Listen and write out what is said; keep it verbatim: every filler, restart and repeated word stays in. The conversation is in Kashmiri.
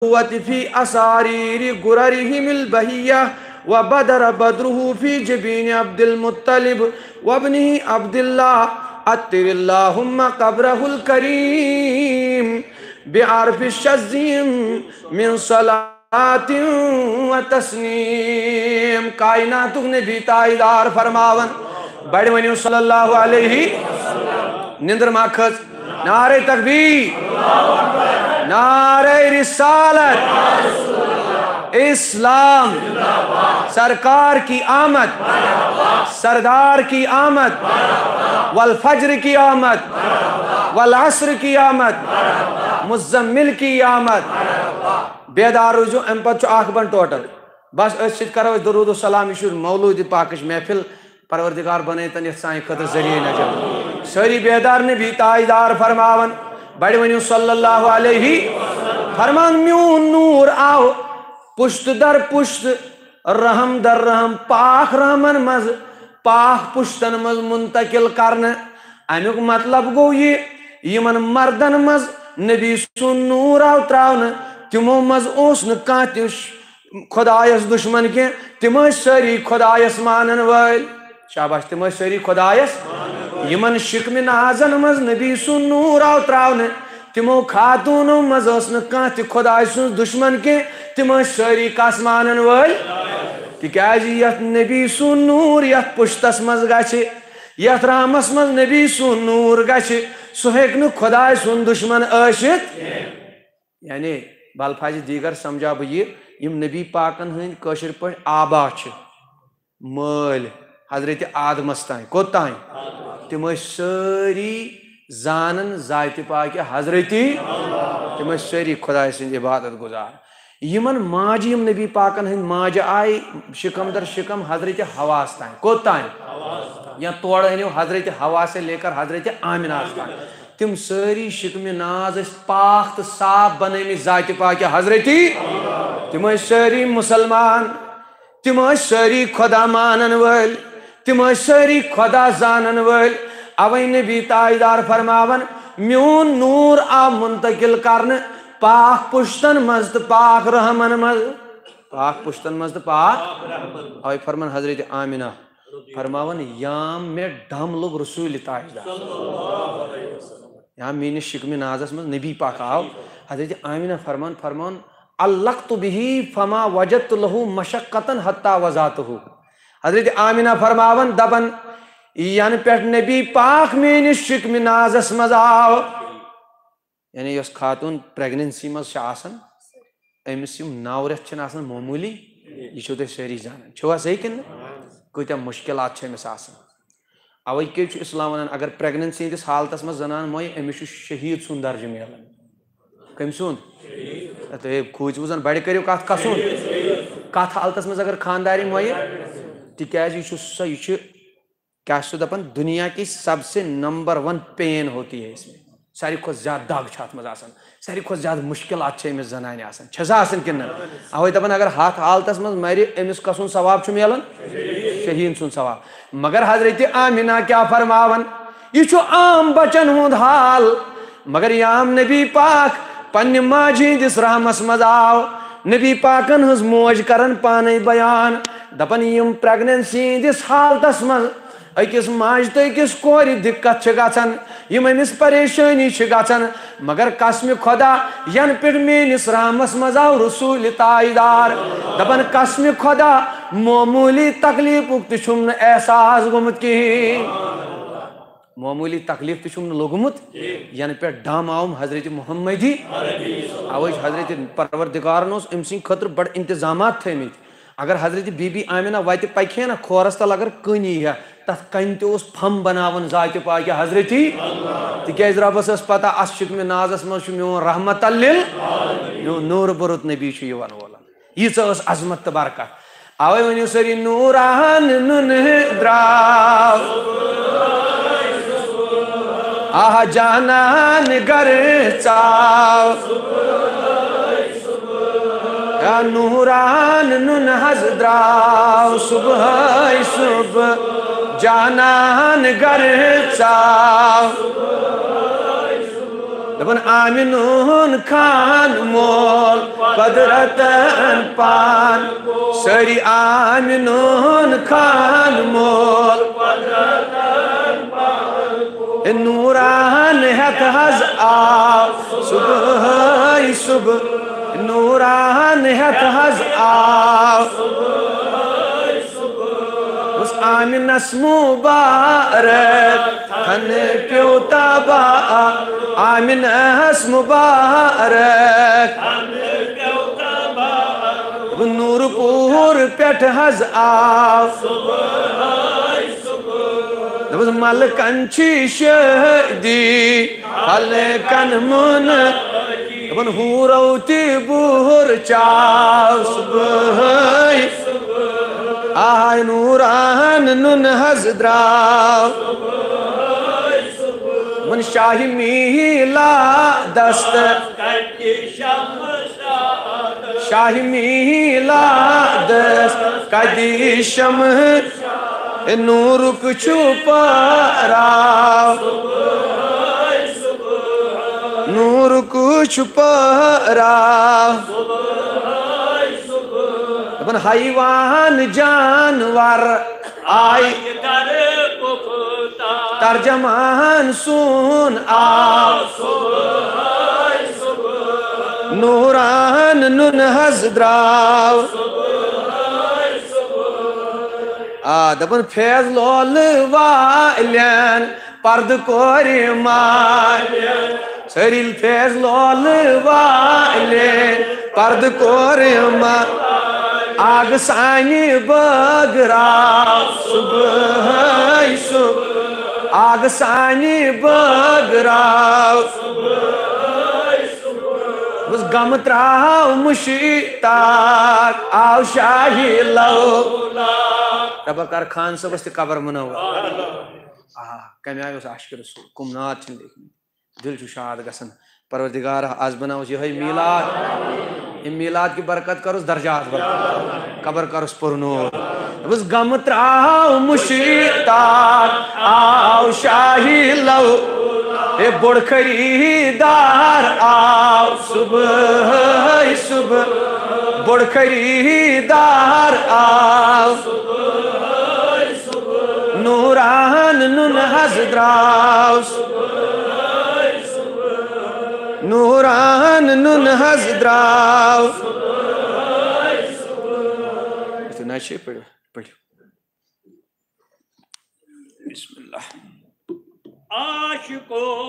النبوة في أسارير غررهم البهية، وبدر بدره في جبين عبد المطلب وابنه عبد الله. عطر اللهم قبره الكريم بعرف شذ من صلاة وتسنيم. کائناتُک نبی تاجدار فرماوان، بڑِ ؤنِو صلی اللہ علیہ۔ نندر ما کھٔژ؟ نعرہ تکبیر، نعرہ رسالت، اسلام، سرکار کی آمد، سردار کی آمد، والفجر کی آمد، والعصر کی آمد، مزمل کی آمد۔ بیدار روٗزِو، اَمہِ پتہٕ چھُ اکھ بند ٹوٹل۔ بس أتھۍ سۭتۍ کرو أسۍ درود و سلام، یہِ چھُ مولوٗدِ پاکٕچ محفل۔ پروردگار بنٲیتن یتھ سانہِ خٲطرٕ ذٔریعہٕ نجات۔ سٲری بیدار نبی تاجدار فرماوان، بڑِ ؤنِو صلی اللہ علیہ۔ فرمان، میون نور آو پشت در پشت، رحم در رحم، پاک رحمن منٛز، پاک پشتن منٛز منتقل کرنہٕ۔ امیُک مطلب گوٚو یہِ، یِمن مردن منٛز نبی سُنٛد نور آو تراونہٕ، تِمو منٛز اوس نہٕ کانٛہہ تہِ ش-، خدایس دشمن کینٛہہ، تِم ٲسۍ سٲری خدایس مانن وٲلۍ۔ شاباش، تِم ٲسۍ سٲری خدایس۔ یِمن شکمہِ نازن منٛز نبی سُنٛد نور آو تراونہٕ، تِمو خاتوٗنو منٛز ٲس نہٕ کانٛہہ تہِ خدایہِ سٕنٛز دشمن کینٛہہ، تِم ٲسۍ سٲری کس مانن وٲلۍ؟ تِکیازِ یتھ نبی سُنٛد نور یتھ پُشتس منٛز گژھِ، یتھ رحمس منٛز نبی سُنٛد نور گژھِ، سُہ ہیٚکہِ نہٕ خدایہِ سُنٛد دشمن ٲسِتھ۔ یعنی بالفاظِ دیگر سمجھا بہٕ یہِ، یِم نبی پاکن ہٕنٛدۍ کٲشِر پٲٹھۍ آبا چھِ، مٲلۍ حضرت آدمس تام، کوٚت تام؟ تِم ٲسۍ سٲری زانن ذاتِ پاکہِ حضرتی، تِم ٲسۍ سٲری خدایہِ سٕنٛدۍ عبادت گزار۔ یِمن ماجہِ، یِم نبی پاکن ہٕنٛدۍ ماجہِ آیہِ شکم در شکم حضرت حواس تام، کوٚت تام؟ یا تورٕ أنِو حضرت حواس سے لے کر حضرت آمنہ تام۔ تِم سٲری شکمہِ ناز ٲسۍ پاک تہٕ صاف بنٲومٕتۍ ذاتِ پاکہِ حضرتی۔ تِم ٲسۍ سٲری مسلمان، تِم ٲسۍ سٲری خدا مانن وٲلۍ، تِم ٲسۍ سٲری خدا زانن وٲلۍ۔ اوے نبی تاجدار فرماوان، میون نور آو منتقل کرنہٕ پاک پُشتن منٛز تہٕ پاک رحمن منٛز۔ پاک پُشتن منٛز تہٕ پاک۔ اوے فرمان حضرت آمنہ فرماوان، یام مےٚ ڈم لوٚگ رسول تاجدار۔ یا میٲنِس شکمہِ نازس منٛز نبی پاک آو۔ حضرت آمنہ فرمان، فرمان، علقت به فما وجدت له مشقة حتى وضعته۔ حضرت آمنہ فرماوان، دپان، ینہٕ پٮ۪ٹھ نبی پاک میٲنِس شکمہِ نازس منٛز آو، یعنی یۄس خاتوٗن پریگننسی منٛز چھِ آسان، أمِس یِم نَو رٮ۪تھ چھِنہٕ آسان معموٗلی، یہِ چھِو تُہۍ سٲری زانان۔ چھِوا صحیح کِنہٕ نہٕ؟ کۭتیٛاہ مُشکِلات چھِ أمِس آسان۔ اَوَے کیٛاہ چھُ اِسلام وَنان، اگر پریگننسی ہٕنٛدِس حالتَس منٛز زنان مۄیہِ، أمِس چھُ شہیٖد سُنٛد درجہٕ میلان۔ کٔمۍ سُنٛد؟ اے، تُہۍ کھوٗژِو زَن، بَڑِ کٔرِو کَتھ، کَس سُنٛد؟ کَتھ حالتَس منٛز اگر خانٛدارِنۍ مۄیہِ، تِکیٛازِ یہِ چھُ سۄ، یہِ چھُ کیٛاہ چھُ دَپان، دُنیا کی سب سے نمبر ون پین ہوتی ہے اس میں۔ ساروی کھۄتہٕ زیادٕ دَگ چھِ اَتھ منٛز آسان، ساروی کھۄتہٕ زیادٕ مُشکِلات چھِ أمِس زنانہِ آسان، چھےٚ سا آسان کِنہٕ نہ؟ اَوَے دَپان، اگر ہَتھ حالتَس منٛز مَرِ، أمِس کَس سُنٛد ثواب چھُ میلان؟ شہیٖد سُنٛد ثواب۔ مگر حضرت آمنہ کیٛاہ فرماوان؟ یہِ چھُ عام بَچَن ہُنٛد حال، مگر یام نبی پاک پننہِ ماجہِ ہٕنٛدِس رحمس منٛز آو۔ نبی پاکن ہٕنٛز موج کرن پانے بیان، دپان، یِم پریگننسی ہٕنٛدِس حالتس منٛز أکِس ماجہِ تہٕ أکِس کورِ دِقت چھِ گژھان، یِم أمِس پریشٲنی چھِ گژھان، مگر قسمِ خۄدا، ینہٕ پٮ۪ٹھ میٲنِس رحمس منٛز آو رسول تاجدار، دپان، قسمِ خۄدا، معموٗلی تکلیفُک تہِ چھُم نہٕ احساس گوٚمُت کِہیٖنۍ۔ معموٗلی تکلیٖف تہِ چھُم نہٕ لوٚگمُت، ینہٕ پٮ۪ٹھ دم آوُم حضرت محمدی۔ اوے چھُ حضرت پروردگارن اوس أمۍ سٕنٛدِ خٲطرٕ بڑٕ انتظامات تھٲومٕتۍ۔ اگر حضرت بی بی آمنہ وتہِ پکہِ ہے نا، کھورس تل اگر کٔنۍ یی ہے، تتھ کنہِ تہِ اوس پھم بناوان ذاتِ پاکہِ حضرتی۔ تِکیازِ رۄبس ٲس پتہ، اتھ شکمہِ نازس منٛز چھُ میون رحمت لِل، میون نوٗر بوٚرُت نبی چھُ یِوان وولان۔ ییٖژاہ ٲس عظمت تہٕ برکت۔ اوے ؤنِو سٲری، نوٗران نُنہٕ درٛاو، آہ جانان گرٕ ژاو۔ یا نوٗران نُنہٕ حظ درٛاو صبحٲے صبح، جانان گرٕ ژاو۔ دپان آمنون خان مول قدرتن پان، سٲری آمنون خان مول۔ اے نوران ہیتھ حظ آو صبحٲے صبح، نوران ہیتھ حظ آو۔ اوس آمنس مبارک تھن پیو تباہ، آمنس مبارک۔ نور پور پٮ۪ٹھ حظ آو۔ دوٚپُس ملکن چھِ شٲدی، ملکن مُن۔ دپان حورو تہِ بُہُر چاو صبحٲے۔ آے نوران نُن حظ درٛاو۔ دپان شاہہِ میلادس تہٕ، شاہہِ میلادس کدِ شمع، اے نورُک چھُ پہراو۔ نورُک چھُ پہراو۔ دپان حیوان جانور آے، ترجمان سون آو۔ نوران نُن حظ درٛاو۔ آ، دپان فیض لولہٕ والٮ۪ن پردٕ کورِ مالٮ۪ن، سٲری فیض لولہٕ والٮ۪ن پردٕ کورِ ما-، آگہٕ سانہِ بٲگراو صبحٲے صبح، آگہٕ سانہِ بٲگراو۔ بس غم تراو مشتاق آو شاہی لو۔ ربا کر خان صٲبس تہِ قبر منور۔ آ، کمہِ آیہِ اوس عاشق رسول؟ کم نعت چھِنہٕ لیکھمٕتۍ؟ دل چھُ شاد گژھان۔ پروردگار، از بناوس یہے میلاد۔ امہِ میلاد کی برکت کرس درجات بلند، قبر کرس پرنور۔ بس غم تراو مشتاق آو شاہی لو، اے بوٚڑ خریدار آو صبحٲے صبح، بوٚڑ خریدار آو۔ نوران نُن حظ درٛاو۔ نوران نُن حظ درٛاو۔ یِتھُے نہ چھِ پٔرِو، پٔرِو۔ بسم اللہ۔ عاشقو۔